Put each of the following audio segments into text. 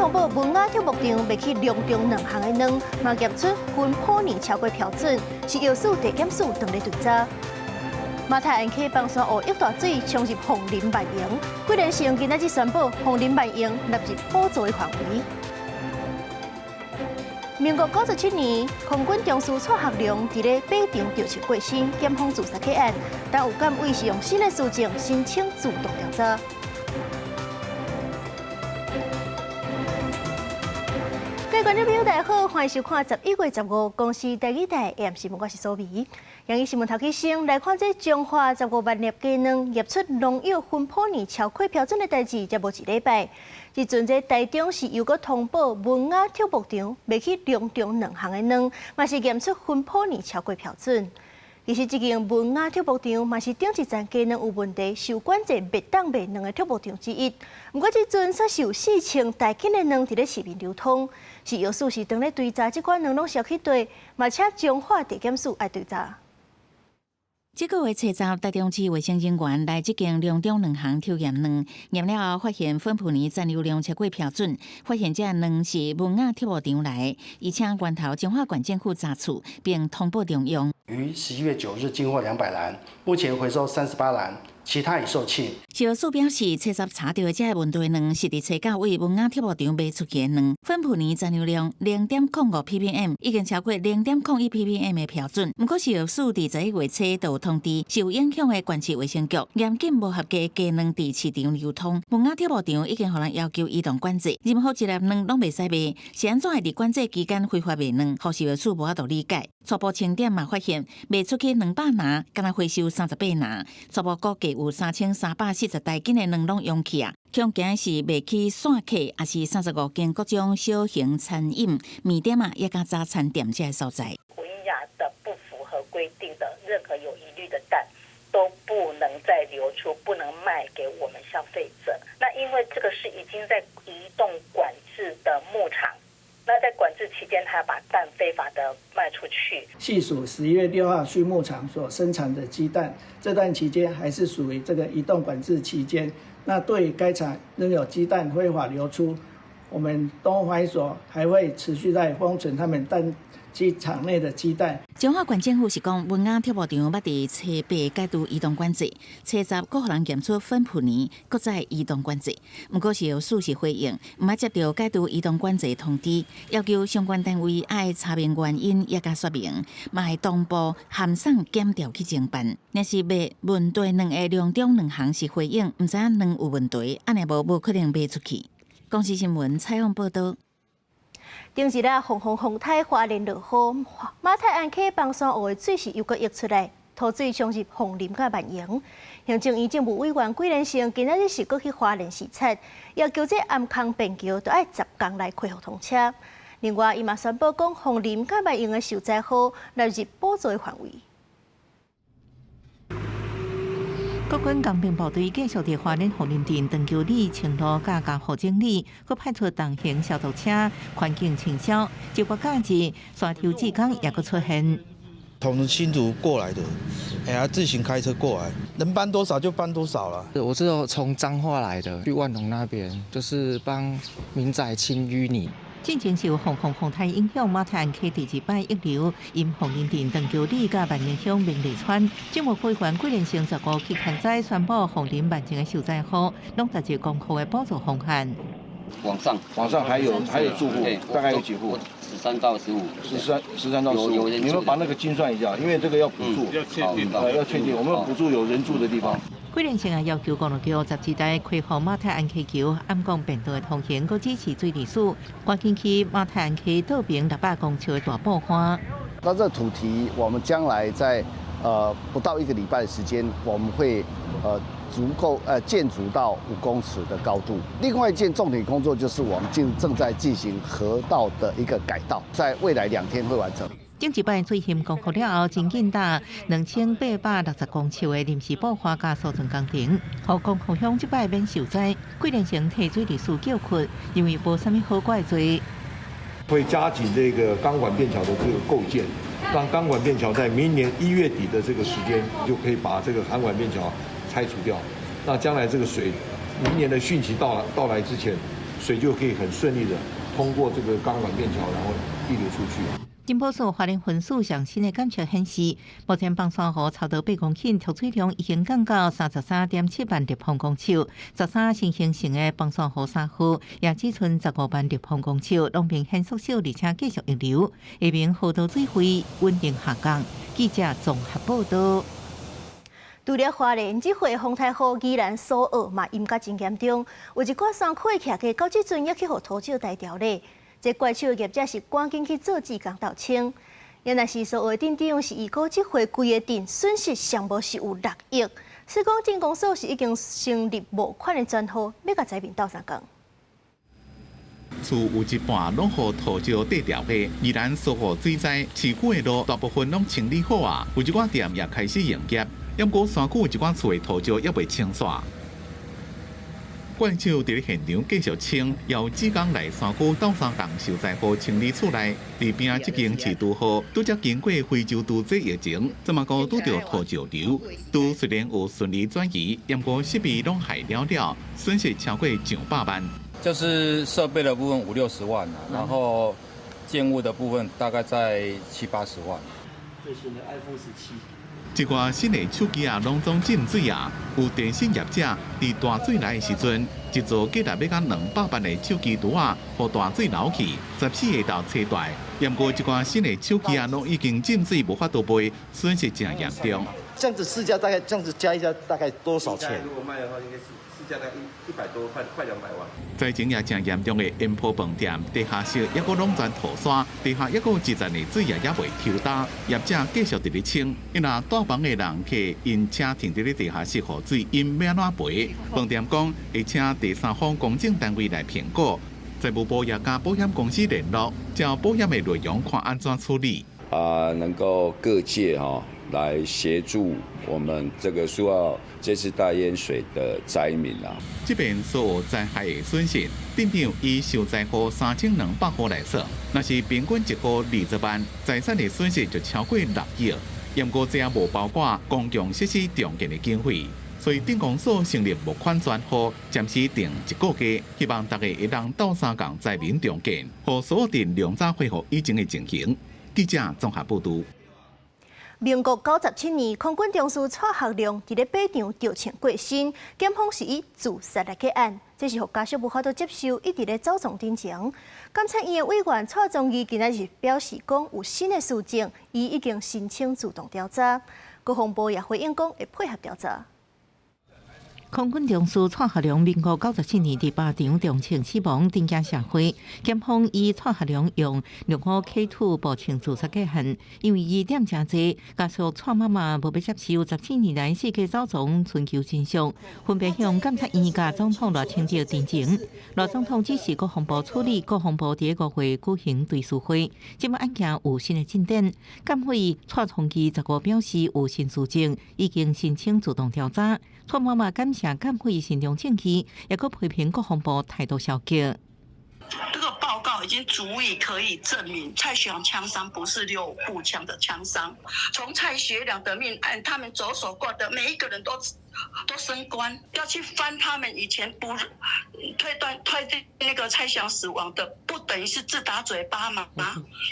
通報文雅畜牧場賣去龍中兩項的卵，嘛驗出薰普寧超過標準，食藥署、地檢署正咧追查。馬太鞍溪枋山湖溢大水沖入鳳林萬榮，桂林縣今仔日宣布鳳林萬榮納入補助的範圍。民國97年，空軍中士蔡學良佇咧馬場墜車過身，檢方自殺結案，但有鑑委是用新的書證申請自動調查。各位觀眾朋友，大家好，歡迎收看11月15公視第二台 AM 新聞，我是蘇美。今日新聞頭起先來看，這彰化15萬粒雞卵驗出農藥薰普寧超過標準的代誌，才無一禮拜。這陣這台中市又閣通報文雅畜牧場賣去龍中兩項的卵，嘛是驗出薰普寧超過標準。其實這間文雅畜牧場嘛是頂一層雞卵有問題，受管制袂當賣卵的畜牧場之一。毋過這陣煞是有4000大斤的卵佇咧市面流通，食藥署是當咧追查這款卵攏銷去佗，嘛請彰化地檢署愛追查。這個月初十，台中市衛生人員來這間龍中卵行抽驗卵，驗了後發現薰普寧殘留量超過標準，發現這卵是文雅畜牧場來，伊請源頭彰化縣政府查處，並通報中央。於11月9日進貨200籃，目前回收38籃。其他已售罄。食藥署表示，初十查到的這个問題卵是佇初九為文雅畜牧場賣出去的卵，薰普寧殘留量0.05 ppm，已經超過0.01 ppm 的標準。毋過食藥署佇11月初就有通知受影響的縣市衛生局，嚴禁無合格雞卵佇市場流通。文雅畜牧場已經予人要求移動管制，任何一粒卵攏袂使賣。是按怎會佇管制期間非法賣卵，予食藥署無法度理解。初步清點嘛發現賣出去200籃，敢若回收38籃。初步估計有3340大斤的卵攏用去啊！恐驚是賣去散客，抑是35間各種小型餐飲、麵店啊，抑佮早餐店這个所在。無營養的不符合規定的任何有疑慮的蛋都不能再流出，不能賣給我們消費者。那因為這個是已經在移動管制的牧場。那在管制期間，他要把蛋非法的賣出去。細數11月6號畜牧場所生產的雞蛋，這段期間還是屬於這個移動管制期間。那對該場仍有雞蛋非法流出，我們動物防疫所還會持續在封存他們蛋雞場內的雞蛋。彰化縣政府是講，文雅畜牧場捌佇初八解除移動管制，初十閣予人驗出薰普寧，閣再移動管制。毋過食藥署是回應，毋捌接著解除移動管制通知，要求相關單位愛查明原因，抑佮說明，嘛會同步函送檢調去偵辦。若是賣問題卵的龍中卵行是回應，毋知影卵有問題，按呢無無可能賣出去。公視新聞採訪報導。頂日啊，風風風颱花蓮落雨，馬太鞍溪枋山湖的水是又閣溢出來，塗水沖入鳳林佮萬榮。行政院政務委員桂聯生今仔日是閣去花蓮視察，要求這暗空便橋都愛10工內恢復通車。另外，伊嘛宣布講，鳳林佮萬榮的受災戶納入補助的範圍。國軍工兵部隊繼續佇花蓮鳳林鎮長橋里清路佮加護整理，閣派出重型消毒車環境清消。這個假日，山頭志工也閣出現。從新竹過來的，哎呀，自行開車過來，能搬多少就搬多少了。我是從彰化來的，去萬隆那邊，就是幫民宅清淤泥。進前受風風風颱影響，馬太鞍溪第二擺溢流，因鳳林鎮長橋里佮萬榮鄉明里村，政務委員桂連生15去勘災，宣布鳳林萬榮的受災戶，攏達至公庫的補助方案。往上，往上還有住戶，大概有幾戶？ 13到15。13到15。你們把那個精算一下，因為這個要補助，要確定，要確定，我們要補助有人住的地方。桂連生也要求公路局12台開放馬太鞍溪橋，暗江便道的通行，閣指示水利署趕緊起馬太鞍溪倒平600公尺的大補岸。那這土堤，我們將來在不到一個禮拜的時間，我們會足夠建築到5公尺的高度。另外一件重點工作就是我們正在進行河道的一個改道，在未來2天會完成。頂一擺水淹光復了後，真緊打2860公尺的臨時補岸佮疏浚工程，予光復鄉這擺免受災。桂連生提水利署叫屈，認為無啥物好怪罪。會加緊這個鋼管便橋的這個構建，讓鋼管便橋在明年1月底的這個時間就可以把這個涵管便橋拆除掉。那將來這個水，明年的汛期到來之前，水就可以很順利的通過這個鋼管便橋，然後溢流出去。金寶署花蓮分署上新的監測顯示，目前枋山湖超過8公頃，蓄水量已經降到33.7萬立方公尺。13新形成的枋山湖3號也只剩15萬立方公尺，攏明顯縮小，而且繼續溢流，下面河道水位穩定下降。記者綜合報道。除了花蓮，這回風台雨宜蘭蘇澳嘛淹甲真嚴重，有一寡山區的徛家到這陣也去予土石代掉咧。這怪手業者是趕緊去做志工鬥清，也若是蘇澳的鎮長是預估這回規个鎮損失上無是有6億，所以講鎮公所是已經成立募款的專戶，欲共災民鬥相共。厝有一半攏予土石綴掉的，宜蘭蘇澳水災，市區的路大部分攏清理好啊，有一寡店也開始營業，毋過山區有一寡厝的土石猶未清煞。怪手佇咧現場繼續清，由志工來山區鬥相共受災戶清理厝內，佇邊仔這間飼豬戶，拄才經過非洲豬災疫情，這麼閣拄著土石流，豬雖然有順利轉移，毋過設備攏害了了，損失超過上百萬。就是設備的部分五六十萬，然後建物的部分大概在七八十萬。最新的 iPhone 17。這寡新的手機啊，攏總浸水啊！有電信業者佇大水來的時陣，一座價值欲共200萬的手機櫥仔，予大水流去，14个鬥切斷。毋過這寡新的手機啊，攏已經浸水，無法度賣，損失誠嚴重。這樣子市價大概這樣子加一加，大概多少錢？如果賣的話，應該是市價大概100多塊，快200萬。災情也誠嚴重的煙波飯店，地下室抑閣攏全塗沙，地下抑閣有一層的水也猶未抽乾，業者繼續佇咧清。因若住房的人客𪜶車停佇咧地下室，予水淹欲按怎賠？飯店講會請第三方公證單位來評估，財務部也佮保險公司聯絡，照保險的內容看按怎處理。啊，能夠各界哈來協助我們這個蘇澳這次大淹水的災民啊。這邊所有災害的損失，鎮長以受災戶3200戶來算，若是平均一戶20萬，財產的損失就超過6億。毋過這也無包括公共設施重建的經費，所以鎮公所成立募款專戶，暫時定一個月，希望大家會當鬥相共災民重建，予蘇澳鎮量早恢復以前的情形。記者綜合報導。民國97年，空軍中士蔡學良佇咧靶場著槍過身，檢方是以自殺來結案，這是予家屬無法度接受，一直咧走傱進前。監察院的委員蔡宗義今仔日表示講，有新的事證，伊已經申請自動調查。國防部也回應講會配合調查。空軍中士蔡學良民國97年佇靶場中槍死亡，震驚社會。檢方以蔡學良用65 K2步槍自殺結案，因為疑點誠濟，家屬蔡媽媽無欲接受，17年來四處走傱尋求真相，分別向監察院佮總統賴清德陳情。賴總統指示國防部處理，國防部佇5月舉行追思會。這擺案件有新的進展，檢委蔡崇基15表示有新事證，已經申請自動調查。蔡媽媽感謝檢委善用證據，也閣批評國防部態度消極。這個報告已經足以可以證明蔡學良槍傷不是65步槍的槍傷。從蔡學良的命案，他們左手過的每一個人都升官，要去翻他們以前不推斷推定那個蔡學良死亡的，不等於是自打嘴巴嗎？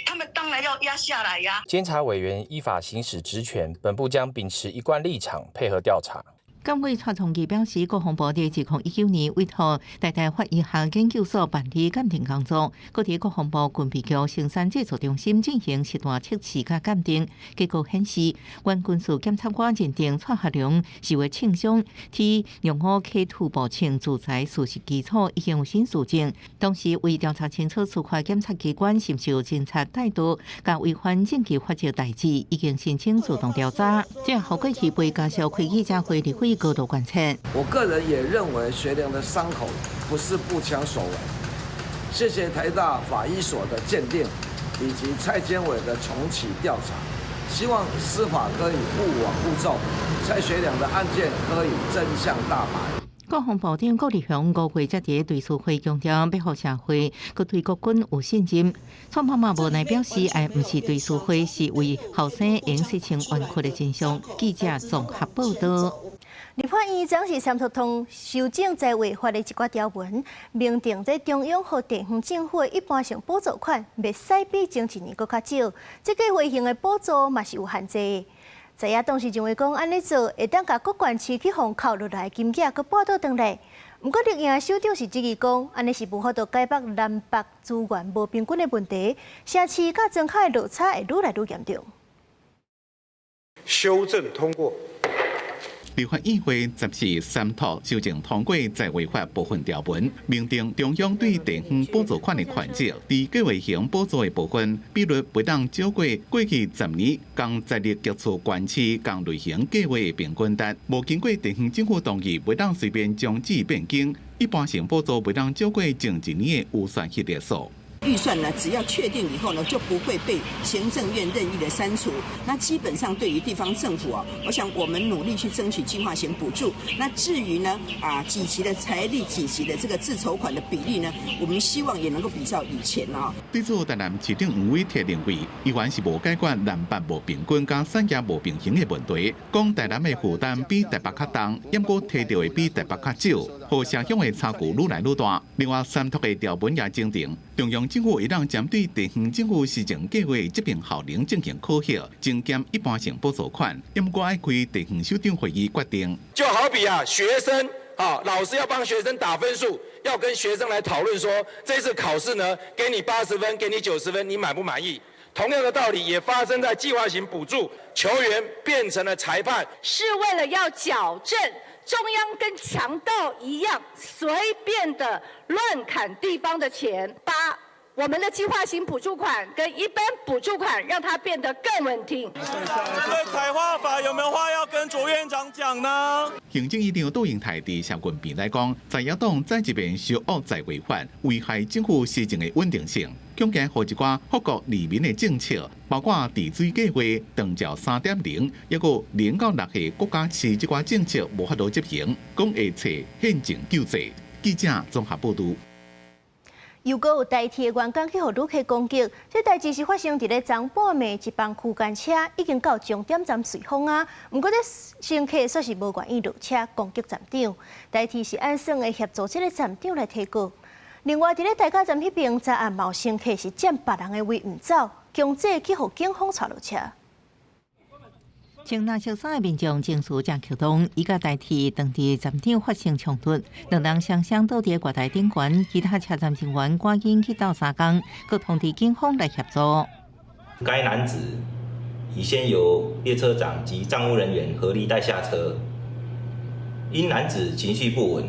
他們當然要壓下來呀。監察委員依法行使職權，本部將秉持一貫立場，配合調查。檢委蔡崇基表示，國防部佇2019年委託台大法醫學研究所辦理鑑定工作，閣佇國防部軍備局生產製造中心進行實彈測試佮鑑定，結果顯示，原軍事檢察官認定蔡學良受的槍傷，佇65 K2步槍自裁事實基礎已經有新事證。同時，為調查清楚，司法檢察機關是毋是有偵查態度，佮違反證據法則代誌，已經申請自動調查。這予過去被家屬開記者會立委高度關切。我個人也認為學良的傷口不是步槍所為。謝謝台大法醫所的鑑定，以及蔡監委的重啟調查，希望司法可以勿枉勿縱，蔡學良的案件可以真相大白。國防部長郭立雄5月才佇追思會強調，欲予社會閣對國軍有信任。蔡媽媽無奈表示，愛毋是追思會，是為後生會用洗清冤屈的真相。記者綜合報道。立法院昨是三讀通修正災劃法的一寡條文，明定這中央予地方政府的一般性補助款，袂使比前一年閣較少。這計畫性的補助嘛是有限制的。在野黨是認為講，按呢做會當共各縣市去予扣落來金額閣補倒轉來。毋過綠營首長是質疑講，按呢是無法度解決南北資源無平均的問題，城市佮莊跤的落差會愈來愈嚴重。修正通過。立法院會14三讀修正通過債劃法部分條文，明定中央對地方補助款的權責，佇計畫型補助的部分，比率袂當少過過去10年仝財力局處縣市仝類型計畫的平均值，無經過地方政府同意，袂當隨便終止變更。一般性補助袂當少過前一年的預算核列數。預算呢，只要確定以後呢，就不會被行政院任意的刪除。那基本上對於地方政府啊，我想我們努力去爭取計劃型補助。那至於呢，幾期的財力、幾期的這個自籌款的比例呢，我們希望也能夠比照以前啊。對此，台南市長黃偉哲認為，依然是無解決南北無平均佮產業無平衡的問題。講台南的負擔比台北較重，毋過提著的比台北較少，予城鄉的差距愈來愈大。另外，三讀的條文也增訂，中央政府會當針對地方政府施政計畫執行效能進行考核，增減一般性補助款，毋過愛開地方首長會議決定。就好比啊，學生啊，老師要幫學生打分數，要跟學生來討論說，這次考試呢，給你80分，給你90分，你滿不滿意？同樣的道理也發生在計劃型補助，球員變成了裁判，是為了要矯正中央跟強盜一樣，隨便的亂砍地方的錢，把我們的計劃型補助款跟一般補助款，讓它變得更穩定。針對彩劃法有沒有話要跟卓院長講呢？行政院長杜英台佇社群平台講，在野黨再一遍修惡債劃法，危害政府施政的穩定性，強行予一寡福國利民的政策，包括治水計畫、長照3.0，抑閣0到6歲國家飼這寡政策無法度執行，講會揣憲政救濟。記者綜合報導。又閣有台鐵員工去予旅客攻擊，這代誌是發生佇咧昨半暝，一班區間車已經到終點站瑞芳啊，毋過這乘客煞是無願意落車攻擊站長。台鐵是按算會協助這个站長來提告。另外，佇咧大甲站彼邊，昨暗嘛有乘客是佔別人的位毋走，強制去予警方帶落車。穿藍色衫的民眾情緒誠激動，伊佮台鐵當地站長發生衝突，兩人雙雙倒佇月台頂懸，其他車站人員趕緊去鬥相共，閣通知警方來協助。該男子已先由列車長及站務人員合力帶下車，因男子情緒不穩，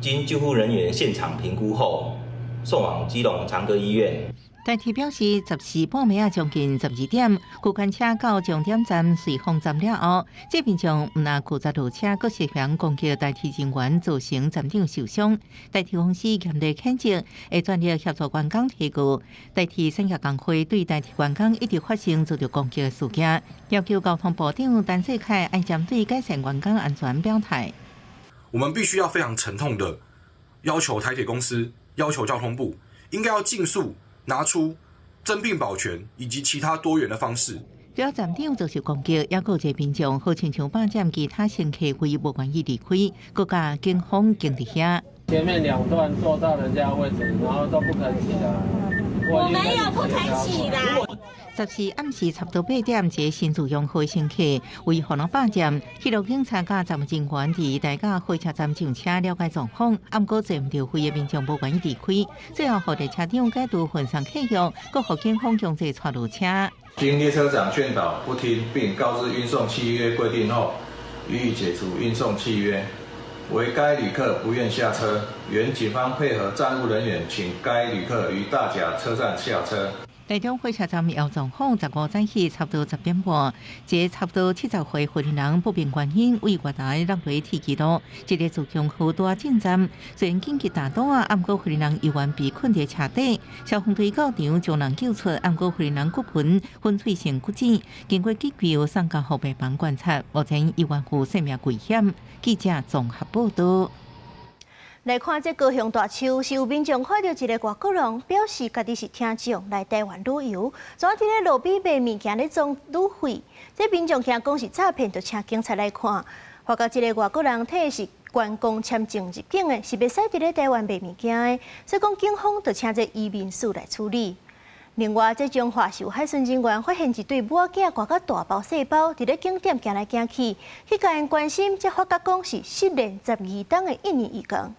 經救護人員現場評估後，送往基隆長庚醫院。台鐵表示，14半暝仔將近12點，區間車到終點站瑞芳站了後，這民眾毋但拒絕落車，閣涉嫌攻擊台鐵人員，造成站長受傷。台鐵公司嚴厲譴責，會全力協助員工提告。台鐵產業工會對台鐵員工一直發生遭著攻擊的事件，要求交通部長陳世凱愛針對改善員工安全表態。我們必須要非常沉痛的要求台鐵公司，要求交通部，應該要盡速拿出增聘保全以及其他多元的方式。除了站長遭受攻擊，抑閣有一個民眾好親像霸佔其他乘客位，無願意離開，閣共警方盯佇遐。前面兩段坐到人家位置，然後都不肯起來。我沒有不肯起來。14暗時差不多8點，一个新自由號乘客為予人霸佔，鐵路警察佮站務人員佇大甲火車站上車了解狀況，毋過坐毋著位的民眾無願意離開，最後予列車長解除運送契約，閣予警方強制帶落車。經列車長勸導不聽，並告知運送契約規定後，予以解除運送契約。惟該旅客不願下車，原警方配合站務人員，請該旅客於大甲車站下車。台中火車站有狀況，15早起差不多10點半，一个差不多70歲婦人不明原因對月台落佇鐵枝路，一个自強號拄仔進站，雖然緊急打擋啊，毋過婦人猶原被困佇車底，消防隊到場將人救出，毋過婦人骨盆粉碎性骨折，經過急救送到病房觀察，目前猶原有生命危險。記者綜合報道。來看這高雄大樹，是有民眾看著一个外國人，表示家己是聽眾來台灣旅遊，怎佇咧路邊賣物件咧裝旅費？這民眾驚講是詐騙，就請警察來看。發覺這个外國人提的是觀光簽證入境的，是袂使佇咧台灣賣物件的，所以講警方就請這移民署來處理。另外，這彰化是有海巡人員發現一對母仔囝掛甲大包細包，佇咧景點行來行去，去共𪜶關心，才發覺講是失聯12冬的印尼移工。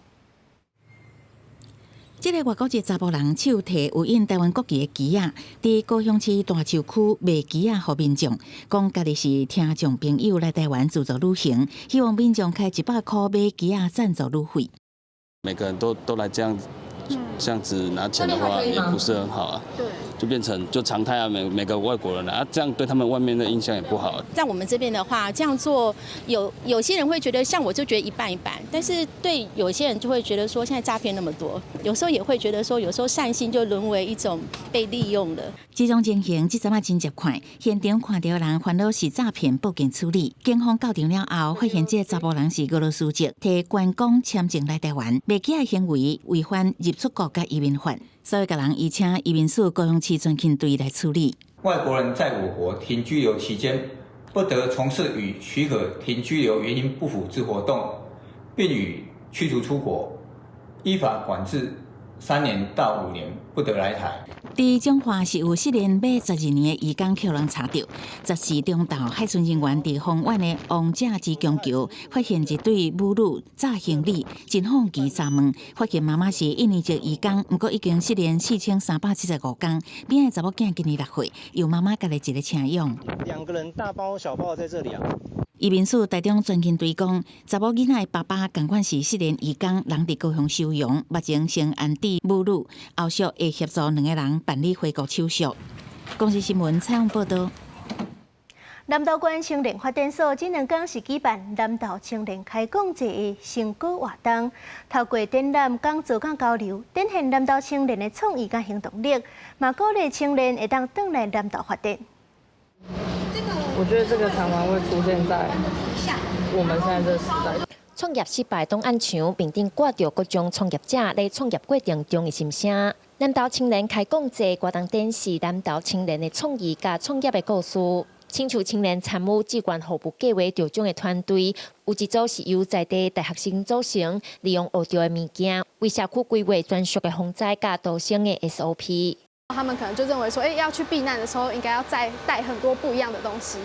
這个外國籍查埔人手提有印台灣國旗的旗仔，佇高雄市大樹區賣旗仔予民眾，講家己是聽眾朋友來台灣自助旅行，希望民眾開100箍買旗仔贊助旅費。每個人都來這樣子拿錢的話，也不是很好啊。對，就變成就常態啊，每個外國人啊，這樣對他們外面的印象也不好。在我們這邊的話，這樣做有些人會覺得，像我就覺得一半一半，但是對有些人就會覺得說，現在詐騙那麼多，有時候也會覺得說，有時候善心就淪為一種被利用了。這種情形這陣仔真濟看，現場看著人煩惱是詐騙，報警處理。警方到場了後，發現這个查埔人是俄羅斯籍，提觀光簽證來台灣，賣旗仔行為違反入出國佮移民法，所以共人移請移民署高雄市專勤隊來處理。外國人在我國停居留期間，不得從事與許可停居留原因不符之活動，並予驅逐出國，依法管制3年到5年，不得來台。佇彰化是有失聯欲12年的移工予人查著。14中晝海巡人員佇豐原的王者之宮橋發現一對母女紮行李，真好奇查問，發現媽媽是印尼籍移工，毋過已經失聯4375工，邊仔的查某囝今年6歲，由媽媽家己一个請養。兩個人大包小包在這裡啊。移民署台中專勤隊講，查某囡仔的爸爸仝款是失聯移工，人佇高雄收容，目前先安置母女，後續會協助兩個人辦理回國手續。公視新聞採訪報導。南投縣青年發展所這兩工是舉辦南投青年開講節的成果活動，透過展覽、講座、佮交流，展現南投青年的創意佮行動力，嘛鼓勵青年會當轉來南投發展。我覺得這個常常會出現在我們現在這個時代。創業失敗檔案牆，面頂掛著各種創業者佇創業過程中的心聲。南投青年開講節活動展示南投青年的創意佮創業的故事。親像青年參與志願服務計畫得獎的團隊，有一組是由在地大學生組成，利用學著的物件，為社區規劃專屬的防災佮逃生的 SOP。他們可能就認為說，欸，要去避難的時候，應該要再帶很多不一樣的東西。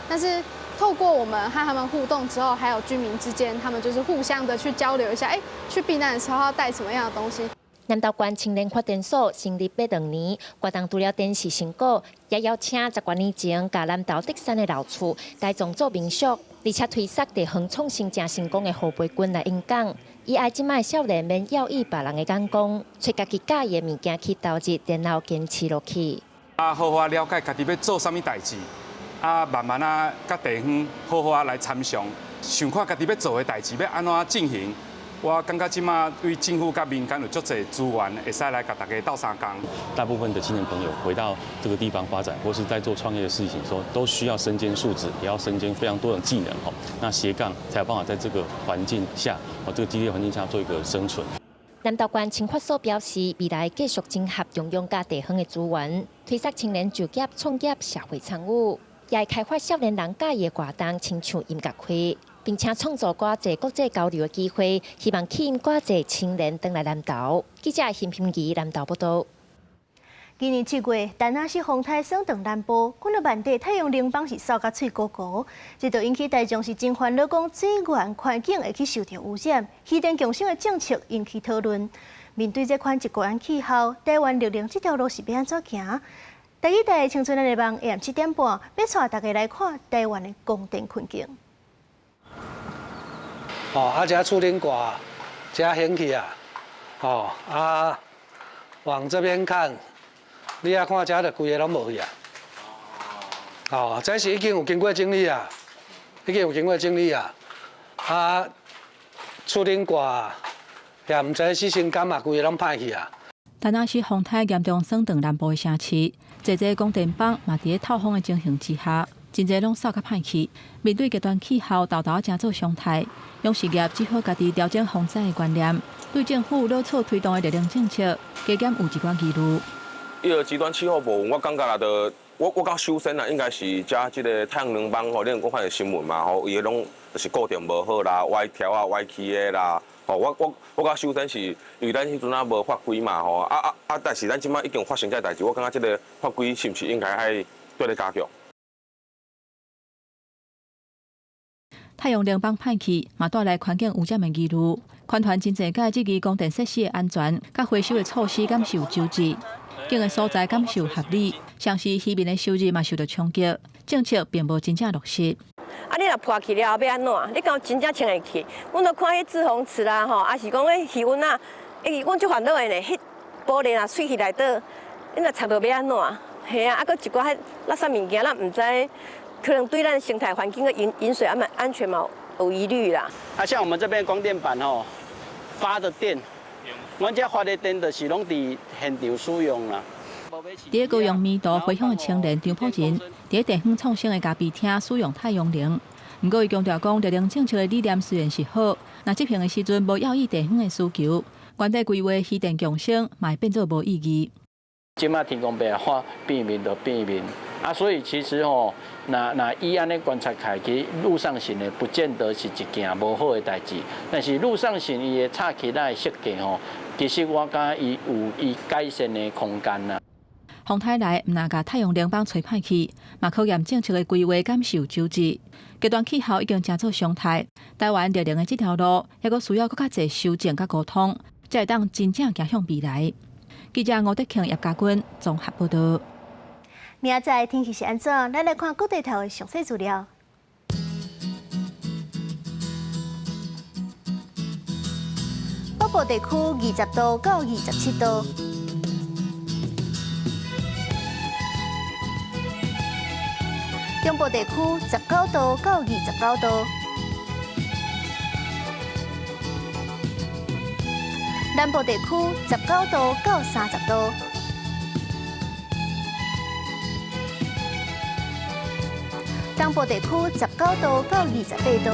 但是透過我們和他們互動之後，還有居民之間，他們就是互相的去交流一下，欸，去避難的時候要帶什麼樣的東西。南投縣青年發展所成立欲2年，活動除了展示成果，也邀請10多年前共南投竹山的老厝改裝做民宿，而且推捒地方創生誠成功的胡培君來演講。伊愛這擺少年免猶豫別人的眼光，揣家己佮意的物件去投入，然後堅持落去。啊，好好了解家己欲做啥物代誌，啊，慢慢仔佮地方好好仔來參詳，想看家己欲做的代誌欲按怎進行。我感覺這馬對政府佮民間有足濟資源，會使來共大家鬥相共。大部分的青年朋友回到這個地方發展，或是在做創業的事情，說都需要身兼數職，也要身兼非常多的技能，吼，那斜槓才有辦法在這個環境下，哦，這個激烈環境下做一個生存。南投縣青發所表示，未來繼續整合中央佮地方的資源，推捒青年就業、創業、社會參與，也會開發少年人佮意的活動，親像音樂會。並且創造偌濟國際交流的機會，希望吸引偌濟青年轉來南投。記者邢平儀南投報導。今年7月，田納西風颱掃轉南部，看著萬底太陽能板是燒甲喙糊糊，這就引起大眾是真煩惱，講水源環境會去受著污染，漁電共生的政策引起討論。面對這款極端氣候，台灣綠能這條路是欲按怎行？台語台青春的網下7點半，欲帶大家來看台灣的供電困境。哦，啊，這厝頂掛，這掀去啊，哦，啊，往這邊看，你啊看這就規个攏無去啊。哦，這是已經有經過整理啊，已經有經過整理啊。啊，厝頂掛，也毋知死生敢嘛，規个攏歹去啊。田納西風颱嚴重掃轉南部的城市，濟濟供電板嘛佇咧透風的情形之下，真濟攏燒甲歹去。面對極端氣候，沓沓誠做常態，養殖業只好家己調整防災的觀念。對政府老早推動的綠能政策，加減有一寡疑慮。伊個極端氣候無，我感覺啊，就我較首先啦，應該是遮這个太陽能板吼，恁有看著新聞嘛吼，伊攏就是固定無好啦，歪條啊、歪曲的啦，吼，我較首先是，因為咱彼陣仔無法規嘛吼，但是咱這擺已經發生這代誌，我感覺這个法規是毋是應該愛綴咧加強？太陽能板歹去，嘛帶來環境污染的疑慮。環團真濟屆質疑供電設施的安全，佮回收的措施敢是有周至，建的所在敢是有合理，像是漁民的收入嘛受到衝擊，政策並無真正落實。啊！你若破去了後欲按怎？你敢有真正清會去？阮都看彼滯洪池啦，吼，抑是講彼魚塭啊，欸，阮足煩惱的呢。彼玻璃若碎去內底，你若插著欲按怎？嘿啊，啊，閣一寡彼垃圾物件，咱毋知，可能對咱生態環境的飲水安全嘛有疑慮啦。啊，像我們這邊光電板吼，發的電，阮遮發的電就是攏佇現場使用啦。佇高雄彌陀回鄉的青年張普仁，佇地方創生的咖啡廳使用太陽能。毋過，伊強調講，熱能政策的理念雖然是好，若執行的時陣無要以地方的需求，原底規劃漁電共生，嘛會變做無意義。這馬天公伯啊，變面就變面啊，所以其實吼，若以按呢觀察起來，其實陸上行的不見得是一件無好的代誌，但是陸上行伊的插起來設計吼，其實我感覺伊有伊改善的空間啦。風颱來，毋但共太陽能板吹歹去，嘛考驗政策的規劃敢是有周至。極端氣候已經成做常態，台灣綠能的這條路，猶閣需要閣較濟修正佮溝通，才會當真正走向未來。記者吳德慶、葉家軍綜合報導。明仔載天氣是按怎？咱來看各地頭的詳細資料。北部地區20度到27度。中部地區19度到29度，南部地區19度到30度，東部地區19度到28度，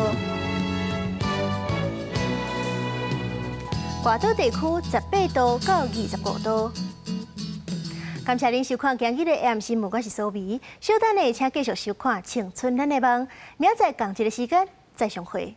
外島地區18度到25度。感謝您收看今日的 AM 新聞，我是蘇美。稍等下，請繼續收看《青春咱的夢》，明仔載仝一个時間再相會。